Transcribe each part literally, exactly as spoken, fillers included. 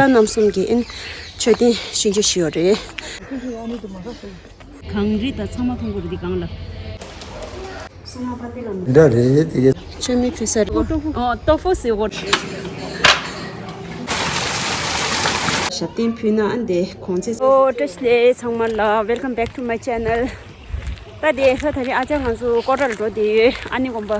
རྣམ་གསུམ་གྱི་ཨིན་མཆོད་རྟེན་ཞིག་བཞུགས་ཡོད་རེད། གངས་རི་དང་ཚང་མ་མཐོང་གི་རེད་འདི་སྒང་ལ། འདྲ་རེད་དེ་ག་ཆོས་མི་ཕུལ་ས་རེད། ཨོ་ཏོ་ཧྥུ་ཟེར་བོ། ཞབས་བརྟན་ཕུལ་ན་ཨ་འདི་གོང་ཚེ། ཨོ་བཀྲ་ཤིས་བདེ་ལེགས་ཚང་མ་ལ། Welcome back to my channel. ད་དེ་ས་ད་རེས་ཨ་ཅག་ང་ཚོ་སྐོར་ར་ལ་འགྲོ་བསྡད་ཡོད། ཨ་ནི་དགོན་པ།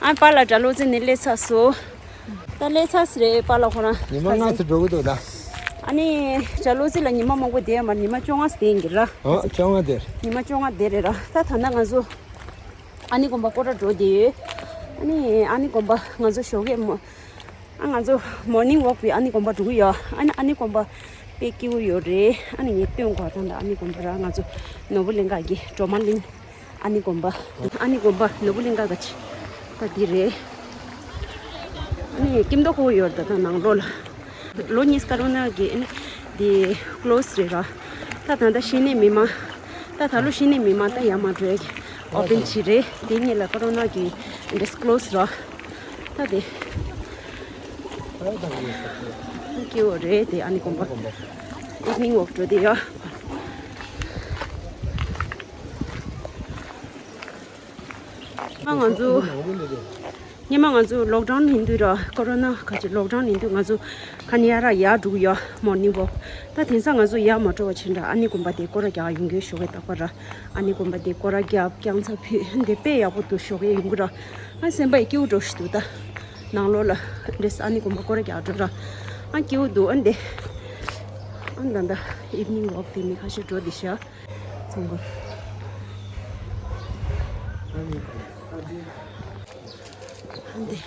ཨ་པཱ་ལགས་གྲྭ་བློ་རྩེ་ནས་སླེབས་ཚར་སོང་། ད་སླེབས་ཚར་སི་རེད་པཱ་ལགས་ཁོ་རང་། ཉི་མ་ལྔ་ཙམ་འགྲོ་གི་འདུག་ད། ཨ་ནི་གྲྭ་བློ་རྩེ་ལ་ཉི་མ་མང་པོ་བསྡད་ཡོད་མ་རེད། ཉི་མ་བཅོ་ལྔ་ཙམ་བསྡད་ཡིན་གྱི་ར། ཨོ་བཅོ་ལྔ་བསྡད། ཉི་མ་བཅོ་ལྔ་བསྡད་རེད་ར། ད་ད་ལྟ་ང་ཚོ་ཨ་ནི་དགོན་པ་སྐོར་ར་འགྲོ་བསྡད་ཡོད། ཨ་ནི་ཨ་ནི་དགོན་པ་ང་ཚོ་ཞོགས་ཀས་མོ། ཨ་ང་ཚོ་morning walk པའི་ཨ་ནི་དགོན་པ་འགྲོ་གི་ཡོད། ཨ་ནི་ཨ་ནི་དགོན་པ་དཔེ་སྐྱིད་པོ་ཡོད་རེད། ཨ་ནི་ངས་སྟོན་གོ་ད་ད་ཨ་ནི་དགོན་པ་ར། ང་ཚོ་ནོར་བུ་གླིང་ག་གི་སྒྲོལ་མ་གླིང་། ཨ་ནི་དགོན་པ། ཨ་ནི་དགོན་པ་ནོར་བུ་གླིང་ག་ག་ཅི། ད་འདི་རེད། ཨ་ནི་སྐྱིད་མདོག་ཁ་པོ་ཡོད་རེད་ད་ད་ནང་ལོགས་ལ། ལོ་གཉིས་ཀ་རོ་ན་གི་ཨ་ནི་འདི་close རེད་ར། ད་ད་ད་ཤི་ནས་མི་མང་། ད་ད་ལོ་ཤི་ནས་མི་མང་ད་ཡར་མར་འགྲོ་ཡ་གི་open བྱས་རེད། དེ་གཉིས་ལ་ཀ་རོ་ན་གི་འདྲེས་close ར། ད་དེ་སྐྱིད་པོ་རེད་དེ། ཨ་ནི་དགོན་པ་evening walk འགྲོ་དེ་ཡ། ང་ང་ཚོ། སྔོན་མ་ང་ཚོ་lockdown ཡིན་དུས་ར། ཀོ་རོ་ན་ག་ཅིག་lockdown ཡིན་དུས་ང་ཚོ་ཁ་ནི་ཡ་ར་ཡར་འགྲོ་གི་ཡོད། morning walk ད་དེང་སང་ང་ཚོ་ཡར་མ་འགྲོ་བ་ཕྱིན་ར། ཨ་ནི་དགོན་པ་དེ་སྐོར་ར་རྒྱག་ཡོང་གི་ཞོགས་ཀས་རྟག་པར་ར། ཨ་ནི་དགོན་པ་དེ་སྐོར་ར་རྒྱག་རྐྱང་ཚ་ཕུད་འདི་དཔེ་ཡག་པོ་འདུག་ཞོགས་ཀས་ཡོང་གི་ར། ཨ་སེམས་པ་ཡི་སྐྱིད་པོ་འགྲོ་ཞིག་འདུག་ད་ནང་ལོགས་ལ་འདྲེས་ཨ་ནི་དགོན་པ་སྐོར་ར་རྒྱག་འགྲོ་ར། ཨ་སྐྱིད་པོ་འདུག་ཨ་འདི་ཨ་ད་ད་evening walk དེ་མི་ཁ་ཤས་འགྲོ་དེ་ཤ་ཚང་གོ་ཨ་འདི།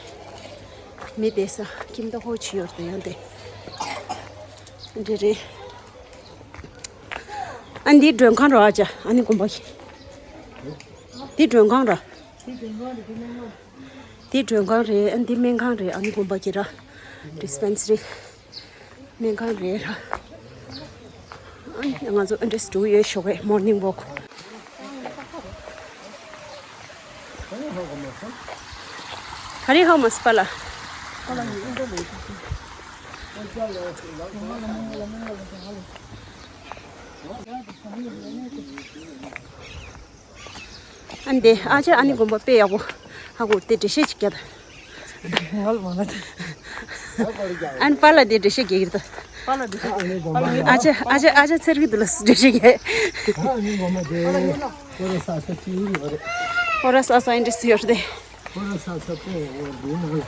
མི་དེ་ས་ཁྱིམ་ད་ཧོ་ཆི་ཡོར་དེ་ཡང་དེ། འདི་རེད། ཨ་འདི་མགྲོན་ཁང་ར་ཨ་ཅག་ཨ་ནི་དགོན་པ་ཞིག་འདི་མགྲོན་ཁང་ར། འདི་མགྲོན་ཁང་རེད། ཨ་འདི་སྨན་ཁང་རེད། ཨ་ནི་དགོན་པ་ཞིག་ར། dispensary སྨན་ཁང་རེད་ར། ཨ་ང་ཚོ་ཨ་འདྲས་འགྲོ་ཡོད་ཞོགས་ཀས་morning walk ག་རེ་ཧ་མ་སི་པ་ལ། ཨ་འདི་ཨ་ཅག་ཨ་ནི་དགོན་པ་དཔེ་ཡག་པོ། ཧ་གོ་དེ་འགྲེལ་བཤད་ཅིག་རྒྱབ་དང་། ང་ལ་མ་ལ་དེ། ཨ་ནི་པཱ་ལགས་དེ་འགྲེལ་བཤད་རྒྱག་གི་རེད་ད། པཱ་ལགས་འགྲེལ་བཤད་རྒྱག་ཨ་ཅག་ཨ་ཅག་ཨ་ཅག་ཚེ་རིང་དུ་ལ་འགྲེལ་བཤད་རྒྱག་ཨ་ནི་དགོན་པ་དེ་ཁོ་ར་ས་ས་ཅི་ཡོད་རེད། ཁོ་ར་ས་ས་ཨིན་འདྲ་སུ་ཡོད་རེད། ཁོ་ར་ས་ས་དཔེ་ཡག་པོ་འདུག་ནང་ལ།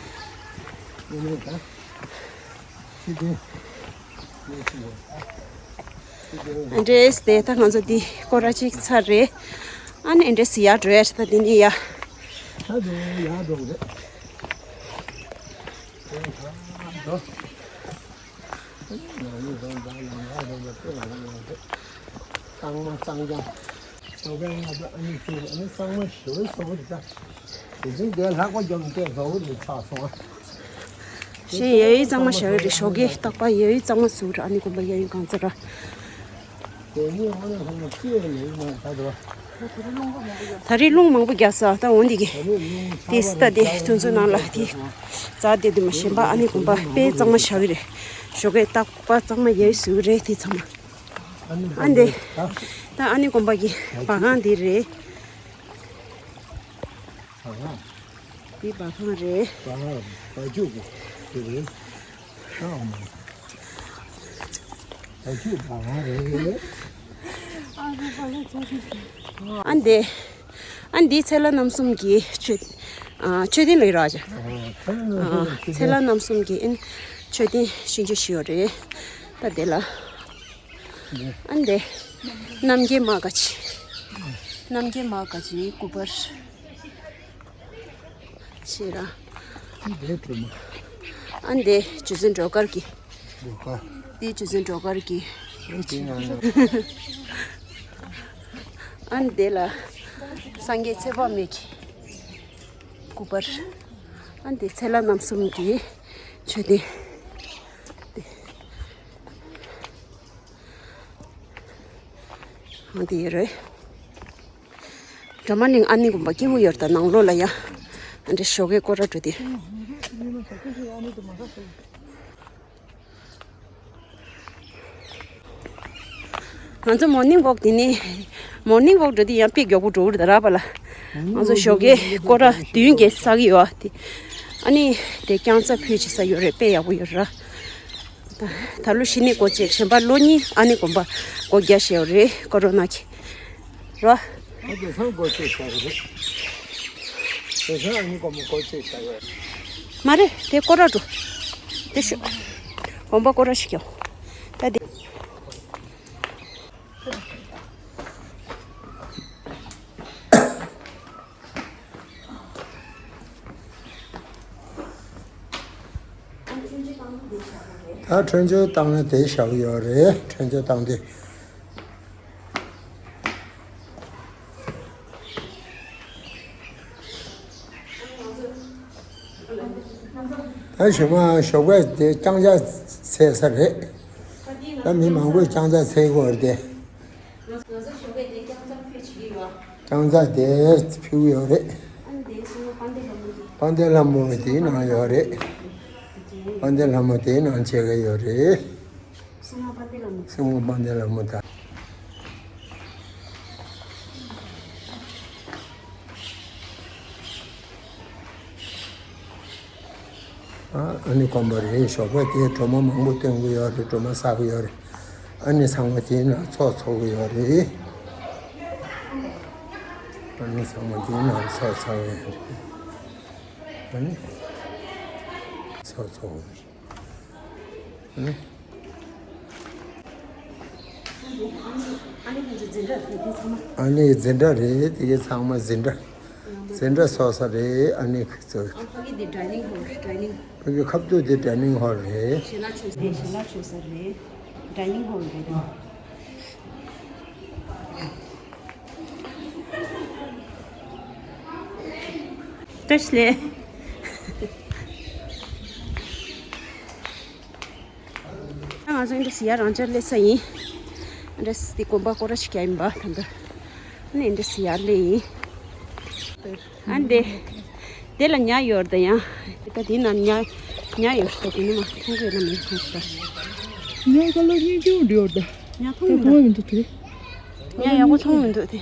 ཡིན་ནའི་ད། ཅི་དེ། འདྲེས་དེ་ད་ང་ཚོ་འདི་སྐོར་ར་གཅིག་ཚར་རེད། ཨ་ནི་འདྲེས་ཡར་འགྲོ་ཡ་ད་འདི་ནས་ཡ། ད་འགྲོ་ཡར་འགྲོ་རེད། གཙང་མ་གཙང་རྐྱང་། ཞོགས་ཀས་ང་ཚོ་ཨ་ནི་ཚོ་ཨ་ནི་གཙང་མ་ཞེ་པོ་བཟོ་གི་འདུག་ད། དེ་རིང་དེ་ལྷག་པ་རྒྱབ་ནས་བཟོ་གི་རེད་ཆགས་སོང་ཨ། ཞེས་ཡ་ཡི་གཙང་མ་བྱ་གི་རེད། ཞོགས་ཀས་རྟག་པ་ཡ་ཡི་གཙང་མ་བཟོ་གི་རེད། ཨ་ནི་དགོན་པ་ཡ་ཡི་གང་ཚ་ར། དེ་ནི་འོ་ན་ཧ་ན་ཅི་ཡང་མེད་ན་ད་དོ། ད་རེས་རླུང་མང་པོ་རྒྱག་ས་ད་འོ་འདི་གི། ད་རེས་རླུང་དེ་སི་ད་དེ་དུས་ཚོད་ནང་ལ་དེ། རྩ་དེ་དུ་མ་ཞེན་པ་ཨ་ནི་དགོན་པ་དཔེ་གཙང་མ་བྱ་གི་རེད། ཞོགས་ཀས་རྟག་པ་གཙང་མ་ཡ་ཡི་བཟོ་གི་རེད་དེ་ཚང་མ། ཨ་འདི། ད་ཨ་ནི་དགོན་པ་གི་བ་གང་འདི་རེད། བ་གང་། འདི་བ་གང་རེད། བ་གང་བ་རྒྱུག་གི་འདི་རེད། ཨ་མ། བ་རྒྱུག་བ་གང་རེད། ཨ་འདི། ཨ་འདི་ཚེ་ལྷ་རྣམ་གསུམ་གྱི་མཆོད། ཨ་མཆོད་རྟེན་ལ་ཡོད་ར་ཅག་ཨ་ཚེ་ལྷ་རྣམ་གསུམ་གྱི་ཨ་མཆོད་རྟེན་ཤིང་ཆུ་ཞིག་ཡོད་རེད། ད་དེ་ལ། ཨ་འདི། རྣམ་རྒྱལ་མ་ག་ཅི། རྣམ་རྒྱལ་མ་ག་ཅི་སྐུ་པར། ཤེས་ར། འདི་དེ་མ། ཨ་འདི་རྗེ་བཙུན་སྒྲོལ་དཀར་གྱི། སྒྲོལ་དཀར། འདི་རྗེ་བཙུན་སྒྲོལ་དཀར་གྱི། འདི་ང་ལ། ཨ་འདི་ལ། སངས་རྒྱས་ཚེ་དཔག་མེད་ཀྱི། སྐུ་པར། ཨ་འདི་ཚེ་ལྷ་རྣམ་གསུམ་གྱི། མཆོད་རྟེན། འདི། འདི་ཡོད་རེད། སྒྲོལ་མ་གླིང་ཨ་ནི་དགོན་པ་སྐྱིད་པོ་ཡོད་རེད་ད་ནང་ལོགས་ལ་ཡ། འདི་ཞོགས་ཀས་སྐོར་ར་འགྲོ་དེ། ང་ཚོ་མོར་ནིང་ཝོག་དེ་ནི། མོར་ནིང་ཝོག་འགྲོ་དུས་ཡང་དཔེ་མགྱོགས་པོ་འགྲོ་གི་རེད་ད་ར་པ་ལ། ང་ཚོ་ཞོགས་ཀའི་སྐོར་ར་དུས་ཡུན་གྱིས་ཟ་གི་ཡོད་དེ། ཨ་ནི། དེ་རྐྱང་ཚ་ཕུལ་བྱེད་ས་ཡོད་རེད། དཔེ་ཡག་པོ་ཡོད་ར། ད་ད་ལོ་གཞི་ནས་སྒོ་བཅད། གཞན་པ་ལོ་གཉིས་ཨ་ནི་གོམ་པ་སྒོ་རྒྱག་བཞག་ཡོད་རེད། ཀོ་རོ་ན་གི། ར། ཨ་དེང་སང་སྒོ་བཅད་བཞག་གི་རེད། དེང་སང་ཨ་ནི་གོམ་པ་སྒོ་བཅད་བཞག་ཡོད། མ་རེད། དེ་སྐོར་ར་འགྲོ། དེ་ཤོད། གོམ་པ་སྐོར་ར་ཞིག་རྒྱག་ད་དེ། ད་ཁྲོན་ཆུང་བཏང་ན་དེ་བཞག་ཡོད་རེད། ཁྲོན་ཆུང་བཏང་དུས། ད་ཞུ་མ་ཞོགས་པ་དེ་རྐྱང་ཆ་འཚལ་ས་རེད། ད་མི་མང་པོས་རྐྱང་ཆ་འཚལ་གི་ཡོད་རེད་དེ། ང་ཚོ་ཞོགས་པ་དེ་རྐྱང་ཆ་ཕུལ་བྱེད་ཀྱི་ཡོད། རྐྱང་ཆ་དེ་ཕུལ་གི་ཡོད་རེད། ཨ་ནི་དེ་སོང་ན་དཔལ་ལྡན་ལྷ་མོ་གི། དཔལ་ལྡན་ལྷ་མོ་གི་དེའི་ནང་ཡོད་རེད། དཔལ་ལྡན་ལྷ་མོ་དེའི་ནང་བྱེད་ཀྱི་ཡོད་རེད། སྲུང་མ་དཔལ་ལྡན་ལྷ་མོ། སྲུང་མ་དཔལ་ལྡན་ལྷ་མོ་དང་། ཨ་ཨ་ནི་གོམ་པ་རེད། ཞོགས་པ་དེ་སྒྲོལ་མ་མང་པོ་སྟོན་གི་ཡོད་རེད། སྒྲོལ་མ་བསག་གི་ཡོད་རེད། ཨ་ནི་ཚང་མ་དེའི་ནང་ཚོགས་འཚོགས་གི་ཡོད་རེད། ཨ་ནི་ཚང་མ་དེའི་ནང་ཚོགས་འཚོགས་གི་ཡོད་རེད། ཨ་ནི་ཚོགས་འཚོགས་གི་ཡོད་རེད། ཨ་ནི། ཨ་ནི་འཛིན་གྲྭ་རེད། དེ་གའི་ཚང་མ་འཛིན་གྲྭ། འཛིན་གྲྭ་ཚོགས་ས་རེད། ཨ་ནི་ཁོ་ཚོ། ཨ་ཕ་གི་འདི་ཌའི་ནིང་ཧོལ། ཌའི་ནིང་། ཕ་གི་ཁ་ཐུག་འདི་ཌའི་ནིང་ཧོལ་རེད། ཞལ་ལག་མཆོད་ས་རེད། ཞལ་ལག་མཆོད་ས་རེད། ཌའི་ནིང་ཧོལ་རེད་དོ། བཀྲ་ཤིས་བདེ་ལེགས། ང་ཚོ་འདི་སི་ཡ་རང་འཇགས་སླེབས་ས་ཡིན། འདི་སི་དེ་གོམ་པ་སྐོར་ར་ཞིག་རྒྱག་ཡིན་པ་ད་ལྟ། ཨ་ནི་འདི་སི་ཡར་སླེབས་ཡིན། ཨ་འདི། དེ་ལ་ཉ་ཡོད་ད་ཡང་། ད་དེ་ན་ཉ། ཉ་ཡོད་ད། དེ་ནི་མ་མཐོང་གི་ན་མི་མཐོང་ད། ཉ་ག་ལ་ཉ་ཅུང་འདྲི་ཡོད་ད། ཉ་མཐོང་མི་འདུག་དེ། ཉ་ཡག་པོ་མཐོང་མི་འདུག་དེ།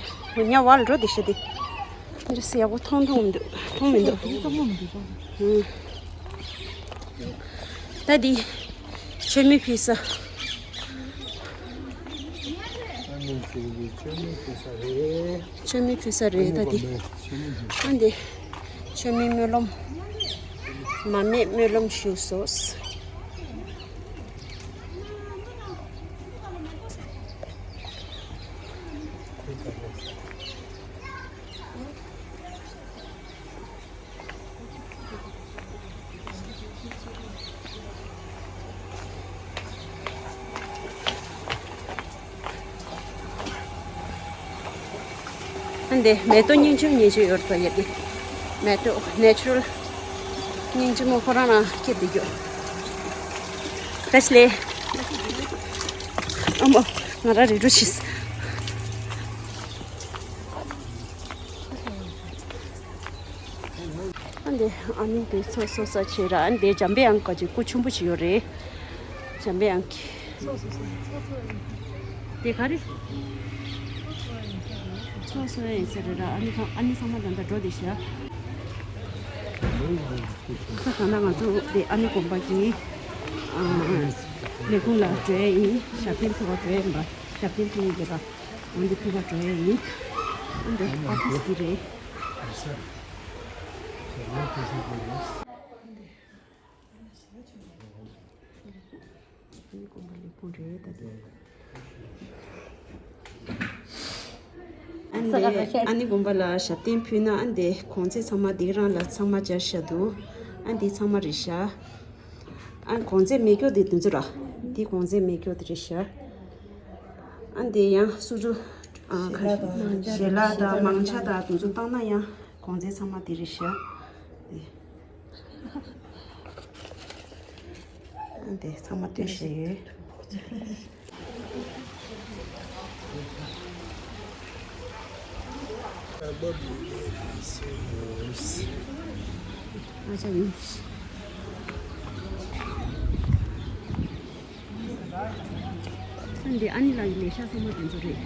ཉ་བ་ལ་འགྲོ་དེ་ཤ་དེ། འདི་སི་ཡག་པོ་མཐོང་མཐོང་མི་འདུག་མཐོང་མི་འདུག་ཨུ། ད་འདི། མཆོད་མེ་ཕུལ་ས། ཨ་ནི་ཅིག་གི་མཆོད་མེ་ཕུལ་ས་རེད། མཆོད་མེ་ཕུལ་ས་རེད་ད་འདི། ཨ་འདི། མཆོད་མེ་སྨོན་ལམ། མར་མེ་སྨོན་ལམ་ཞུ་སོང་། འདི་མེ་ཏོག་སྙིང་རྗེ་སྙིང་རྗེ་ཡོད་པ་ཡོད་དེ། མེ་ཏོག་ནེ་ཅུ་རལ་སྙིང་རྗེ་མོ་ཁོ་རང་ལ་སྐྱེས་བསྡད་རྒྱུ། བཀྲ་ཤིས་བདེ་ལེགས། ཨ་མ། ང་རང་རེ་འགྲོ་ཤིས། ཨ་འདི་ཨ་ནི་དེ་ཚོ་སོ་ས་ཆེ་ར། ཨ་འདི་འཇམ་པའི་ཨང་ག་ཅིག་སྐུ་ཆུང་པོ་ཅིག་ཡོད་རེད། འཇམ་པའི་ཨང་གི། དེ་ག་རེ། ཚོ་སོ་ཡིན་ཟེར་ར། ཨ་ནི་ཚང་ཨ་ནི་ཚང་མ་ད་ལྟ་འགྲོ་དེ་ཤ། ད་ག་ན་ང་ཚོ་དེ་ཨ་ནི་དགོན་པ་གི་ཨ་ལས་ཁུངས་ལ་འགྲོ་ཡ་ཡིན། ཞབས་བརྟན་ཕུལ་བ་འགྲོ་ཡ་ཡིན་པ། ཞབས་བརྟན་ཕུལ་ཡིན་དེ་ག་འོན་ཏེ་ཕུལ་བ་འགྲོ་ཡ་ཡིན། འདི་ཨོ་ཕིས་འདི་རེད། ཨ་ནི་དགོན་པ་ལ་ཞབས་བརྟན་ཕུལ་ན། ཨ་འདི་གོང་ཚད་ཚང་མ་འདི་རང་ལ་ཚང་མ་སྦྱར་བཞག་འདུག་ཨ་འདི་ཚང་མ་རེད་ཤག་ཨ་གོང་ཚད་མེད་སྐྱོ་དེ་དུས་ཚོད་ར། འདི་གོང་ཚད་མེད་སྐྱོ་དེ་རེད་ཤག་ཨ་འདི་ཡང་སུ་ཚོ་ཨ་ཞལ་ལག་དང་མང་ཆ་དང་དུས་ཚོད་བཏང་ན་ཡང་གོང་ཚད་ཚང་མ་དེ་རེད་ཤག་ཨ་འདི་ཚང་མ་སྟོན་བཞག་ཡོད། འདི་ཨ་ནི་ལགས་ཀྱི་ལས་ཤག་ཚང་མ་དེ་ཚོ་རེད།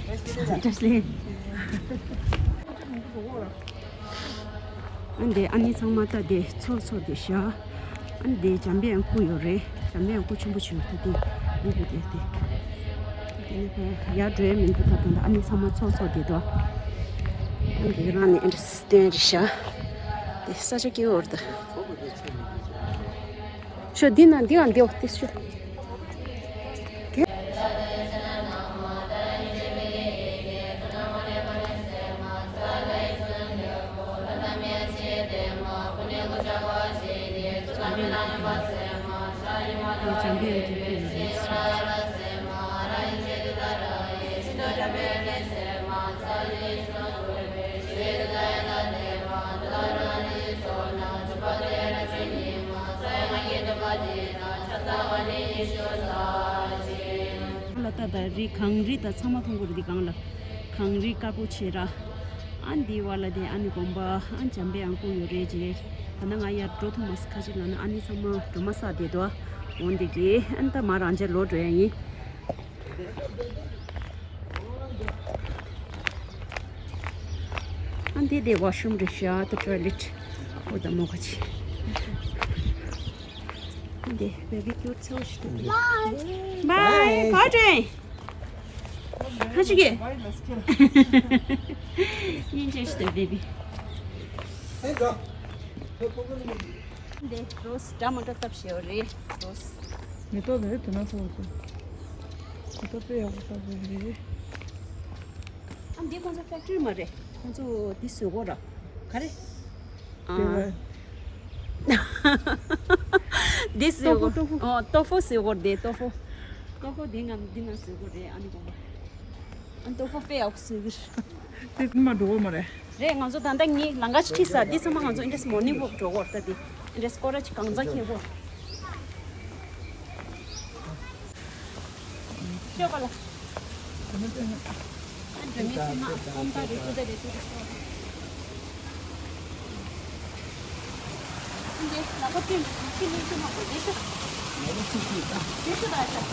བཀྲ་ཤིས་བདེ་ལེགས། ཨ་འདི་ཨ་ནི་ཚང་མ་ད་དེ་ཚོར་ཚོར་དེ་ཤག་ཨ་འདི་འཇམ་པའི་སྐུ་ཡོད་རེད། འཇམ་པའི་སྐུ་ཆེན་པོ་ཆེ་ཡོད་ད། དེ་སྐུ་དེ་དེ་དེ་ནི་ཕ་ཡར་འགྲོ་ཡ་མི་འདུག་ད། ད་ད་ཨ་ནི་ཚང་མ་ཚོར་ཚོར་དེ་འདུག་ཨ་འདི་རང་ནས་ཨ་འདྲ་སྟོན་རེད་ཤག་དེ་ས་ཆ་སྐྱིད་པོ་རེད་ད། ཤོ་འདི་ན་འདི་ཡང་འདི་འོ་དེ་ཤོ། ལ་ད་ད་རི་གངས་རི་ད་ཚང་མ་མཐོང་གི་རེད། འདི་གངས་ལ་གངས་རི་དཀར་པོ་ཆེ་ར། ཨ་འདི་བ་ལ་དེ་ཨ་ནི་དགོན་པ་ཨ་འཇམ་པའི་ཨང་སྐུ་ཡོད་རེད་ཅེས། ད་ནང་ང་ཡར་འགྲོ་ཐུབ་མ་སོང་། ཁ་ཅིག་ལ་ན་ཨ་ནི་ཚང་མ་འགྲོ་མ་སོང་དེ་དོ། འོན་ཏེ་གི་ཨ་ནི་ད་མ་རང་ཅག་ལོག་འགྲོ་ཡ་ཡིན། ཨ་འདི་དེ་ཝ་ཤུམ་རེད་ཤག་ད་ཊོའི་ལེཊ། འོ་ད་མོ་ཁ་ཆེ། འདི་བེ་བི་ཀྱུར་ཚེའུ་ཞིག་འདུག Bye. Bye. Bye. ཁ་ཅིག་གི། སྙིང་རྗེ་ཞིག་འདུག་བེ་བི། འདི་རོ་སི་འདྲ་མི་འདྲ་བཏབ་བཞག་ཡོད་རེད། རོ་སི། མེ་ཏོག་དེ་དེ་ན་ཚོགས་སོང་། མེ་ཏོག་དཔེ་ཡག་པོ་བཏབ་ཡོད་རེད། ཨ་འདི་ཁོང་ཚོ་ཕེག་ཊི་རི་མ་རེད། ཁོང་ཚོ་འདི་བཟོ་གོ་ར། ག་རེ། ཨ། འདི་བཟོ་གོ། ཏོ་ཧྥུ། ཨོ་ཏོ་ཧྥུ་བཟོ་གོ་རེད། ཏོ་ཧྥུ། ཏོ་ཧྥུ་འདི་ང་འདི་ན་བཟོ་གོ་རེད། ཨ་ནི་དགོངས་པ། ཨ་ཏོ་ཧྥུ་དཔེ་ཡག་པོ་བཟོ་གི་རེད། དེ་མ་འགྲོ་གོ་མ་རེད། རེད། ང་ཚོ་ད་ལྟ་ངས་ལམ་ཁ་ཅིག་ཁྲིད་ས། འདི་ཚང་མ་ང་ཚོ་ཨིན་ཌི་ཡ་མོར་ནིང་ཝོག་འགྲོ་གོ་རེད། ད་འདི་ཨིན་ཌི་ཡ་སྐོར་ར་ཅིག་གང་ཚ་ཁེ་གོ། ཤོག་ག་ལ། ཨ་འདྲ་མི་སེམས་མ་ཨམ་པ་རེ་ཏུ་ད་རེ་ཏུ་རེ་ཤོག་འདི་ལ་ཁོ་ཏིན་ཁི་ལི་ཏུ་མ་གོ་རེ་ཤོག་རེ་ཤོག་ད་ཤོག་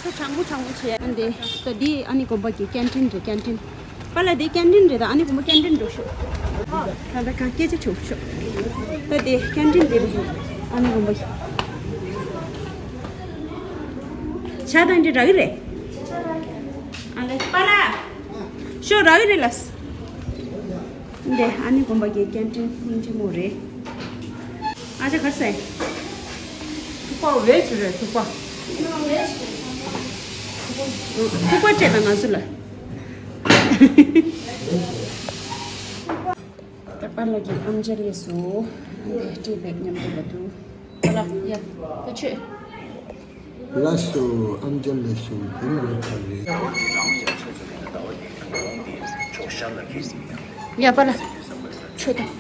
ཁོ་གྲང་མོ་གྲང་མོ་བྱས། ཨ་འདི་ད་འདི་ཨ་ནི་དགོན་པ་གི་ཀན་ཊིན་རེད། ཀན་ཊིན། པཱ་ལགས་འདི་ཀན་ཊིན་རེད་ད། ཨ་ནི་དགོན་པ་ཀན་ཊིན་འགྲོ་ཤོག་ད་ལྟ་ག་སྐད་ཆ་བྱུང་ཤོག་ད་འདི་ཀན་ཊིན་འདི་རེད། ཨ་ནི་དགོན་པ་གི་ཇ་དང་འདི་རག་གི་རེད། ཨ་ལེ་པཱ་ལགས་ཤོག་རག་གི་རེད་ལགས། འདི་ཨ་ནི་དགོན་པ་གི་ཀན་ཊིན་སྙིང་རྗེ་མོ་རེད། ཨ་ཅག་གར་སའི། ཐུག་པ་ཝེ་ཅི་རེད་ཐུག་པ། ཐུག་པ་སྤྲད་དང་ང་ཚོ་ལ། ད་པཱ་ལགས་ཀྱི་ཨམ་ཅག་ལས་སུ། འདི་སྤྲད་པའི་མཉམ་དུ་ལ་དུ། པཱ་ལགས་ཡ། ད་ཆོས། ལགས་སོ། ཨམ་ཅག་ལས་སུ་དེ་མ་ཐག་རེད། ཡ་པཱ་ལགས། ཆོས་དང་།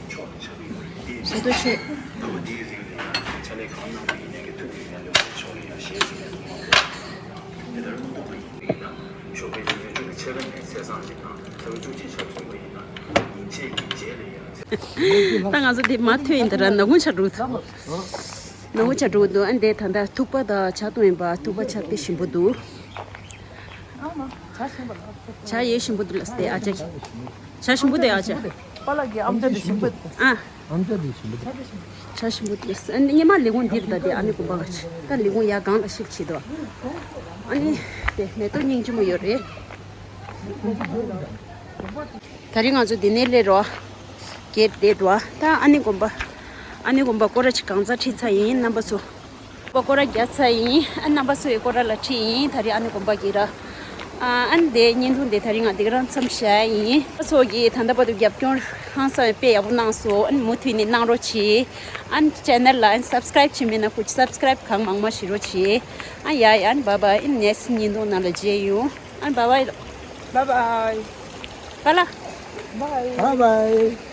ཟ་ཏོ་ཆོས། ད་ང་ཚོ་དེ་མ་ཐོན་ཡིན་ད་ར་ནག་ཁུང་ཆགས་འགྲོ་འདུག་ནག་ཁུང་ཆགས་འགྲོ་འདུག་ཨ་འདས་ད་ལྟ་ཐུག་པ་དང་ཇ་བཏུང་ཡིན་པ། ཐུག་པ་ཇ་དཔེ་ཞིམ་པོ་འདུག་ཇ་ཡེ་ཞིམ་པོ་འདུག་ལགས་སེ། ཨ་ཅག་ཇ་ཞིམ་པོ་འདུག་ཨ་ཅག་པཱ་ལགས་ཀྱི་ཨམ་ཅག་དེ་ཞིམ་པོ་འདུག་ཨ། ཨམ་ཅག་དེ་ཞིམ་པོ་འདུག་ཇ་ཞིམ་པོ་འདུག་ལགས་སེ། ཨ་ནི་སྔོན་མ་ལས་ཁུངས་འདིར་ད་དེ་ཨ་ནི་དགོན་པ་ག་ཆེ། ད་ལས་ཁུངས་ཡར་སྒང་ལ་ཞིག་བྱེད་དོ། ཨ་ནི་དེ་མེ་ཏོག་སྙིང་རྗེ་མོ་ཡོད་རེད། ད་རིང་ང་ཚོ་འདི་ནས་སླེབས་རོགས། གེ་ཊི་དེ་འགྲོ། ད་ཨ་ནི་དགོན་པ། ཨ་ནི་དགོན་པ་སྐོར་ར་ཅིག་གང་ཚ་ཁྲིད་ཚར་ཡིན་རྣམ་པ་ཚོ། པ་སྐོར་ར་རྒྱག་ཚར་ཡིན། ཨ་རྣམ་པ་ཚོ་ཡི་སྐོར་ར་ལ་ཁྲིད་ཡིན། ད་རིང་ཨ་ནི་དགོན་པ་གི་ར། ཨ་ཨ་ནི་དེ་བརྙན་ཐུང་དེ་ད་རིང་ང་འདི་ག་རང་མཚམས་བཞག་ཡིན། ཚོ་གི་ད་ལྟ་བར་དུ་རྒྱབ་སྐྱོར་ཧང་སང་དཔེ་ཡག་པོ་གནང་སོང་། ཨ་ནི་མུ་མཐུད་ནས་གནང་རོགས་གྱིས། ཨ་ནི་ཅེ་ནལ་ལ་ཨ་ནི་སབ་སི་ཀ་རའིབ་བྱེད་མེད་ན་ཁུ་སབ་སི་ཀ་རའིབ་གང་མང་མང་བྱེད་རོགས་གྱིས། ཨ་ཡ་ཡ། ཨ་ནི་བྷའི་བྷའི། ཨ་ནི་ནེག་སི་ཊི་བརྙན་ཐུང་ནང་ལ་མཇལ་ཡོང་། ཨ་ནི་བྷའི་བྷའི། བྷའི་བྷའི། པཱ་ལགས། བྷའི་བྷའི། བྷའི་བྷའི།